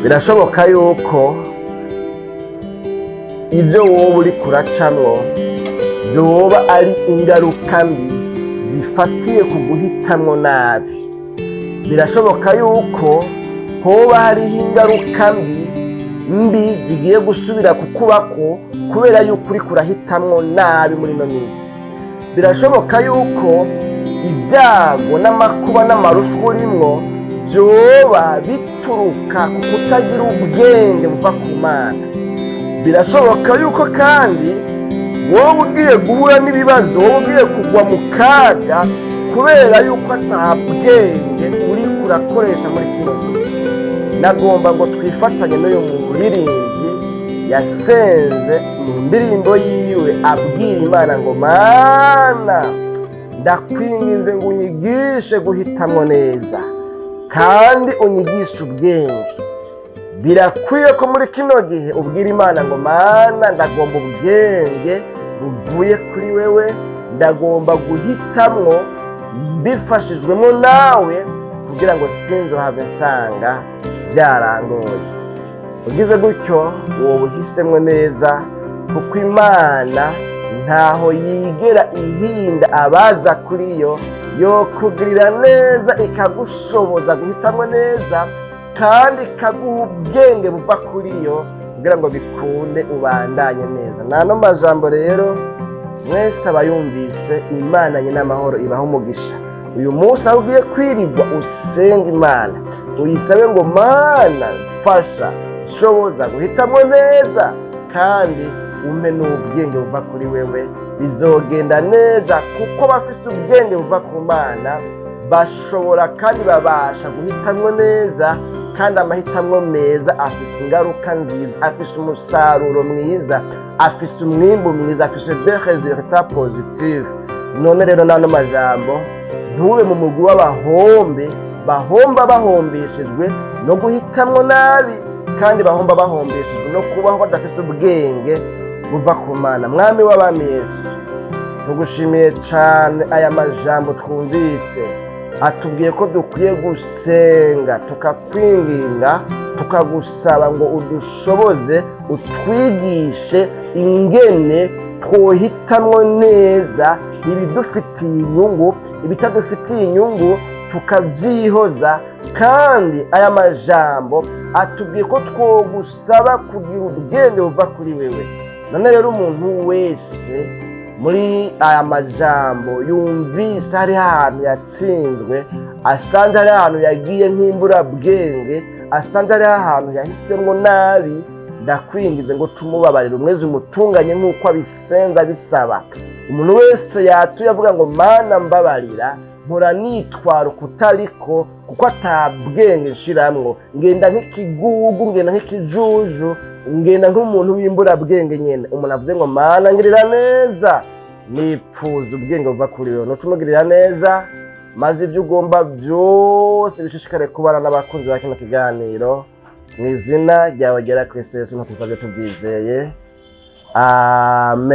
Birashoboka yuko ibyo wowe uri kuracamwo byoba ari ingaruka mbi zifatiye ku guhitamwo nabi. Birashoboka yuko hoba hariho ingaruka mbi mbi zigiye gusubira kukubako kubera yuko uri kurahitamwo nabi muri ino minsi. Birashoboka yuko ibyago n'amakuba n'amarushwa urimwo byoba bituruka ku kutagira ubwenge buva ku Mana. Birashoboka yuko kandi wowe ugiye guhura n'ibibazo, wowe ugiye kugwa mu kaga kubera yuko ata bwenge uri kurakoresha muri kino gihe. Nagomba ngo twifatanye n'uyu muririmbyi yasenze mu ndirimbo yiwe, abwira Imana ngo: "Mana, ndakwinginze ngo unyigishe guhitamwo neza kandi unyigishe ubwenge." Birakwiye ko muri kino gihe ubwira Imana ngo: "Mana, ndagomba ubwenge buvuye kuri wewe, ndagomba guhitamwo mbifashijwemo nawe kugira ngo sinzohave nsanga byarangoye." Ugize gutyo, wowe uhisemo neza, kuko Imana ntaho yigera ihinda abaza kuri yo. Yokugirira neza, ikagushoboza guhitamo neza kandi ikaguha ubwenge buva kuri yo kugira ngo bikunde ubandanye neza. N'ano majambo rero, mwese abayumvise, Imana nyine amahoro ibaha umugisha. Uyu munsi aho ugiye kwirirwa, usenga Imana, uyisabe ngo: "Mana, mfasha, shoboza guhitamo neza kandi umpe n'ubwenge buva kuri wewe." Bizogenda neza, kuko bafise ubwenge buva ku Mana bashobora kandi babasha guhitamwo neza, kandi amahitamo meza afise ingaruka nziza, afise umusaruro mwiza, afise umwimbu mwiza, afise des résultats positifs. None rero, n'ano majambo, ntube mu mugwi w'abahombe bahomba bahombeshejwe no guhitamwo nabi, kandi bahomba bahombeshejwe no kubaho badafise ubwenge buva ku Mana. Mwami w'abami Yesu, tugushimiye cyane aya majambo twumvise atubwiye ko dukwiye gusenga, tukakwinginga, tukagusaba ngo udushoboze, utwigishe ingene twohitamwo neza ibidufitiye inyungu, ibitadufitiye inyungu tukabyihoza. Kandi aya majambo atubwiye ko twogusaba kugira ubwenge buva kuri wewe. None rero, umuntu wese muri aya majambo yumvise hari ahantu yatsinzwe, asanze hari ahantu yagiye nk'imburabwenge, asanze hari ahantu yahisemo nabi, ndakwingize ngo tumubabarire, umwezi umutunganye nk'uko abisenza abisaba. Umuntu wese yatuye avuga ngo: "Mana, mbabarira, mpora nitwara ukutariko kuko atabwenge nshiramwo, ngenda nk'ikigugu, ngenda nk'ikijuju, ngenda nk'umuntu w'imburabwenge nyene." Umuntu avuze ngo: "Mana, ngirira neza, nipfuza ubwenge buva kuri wewe," nucumugirira neza, maze ibyo ugomba byose bishishikare kubana n'abakunzi ba kino kiganiro. Mu izina ryawe ryera Kristo Yesu ntituzabyo tubyizeye, amen.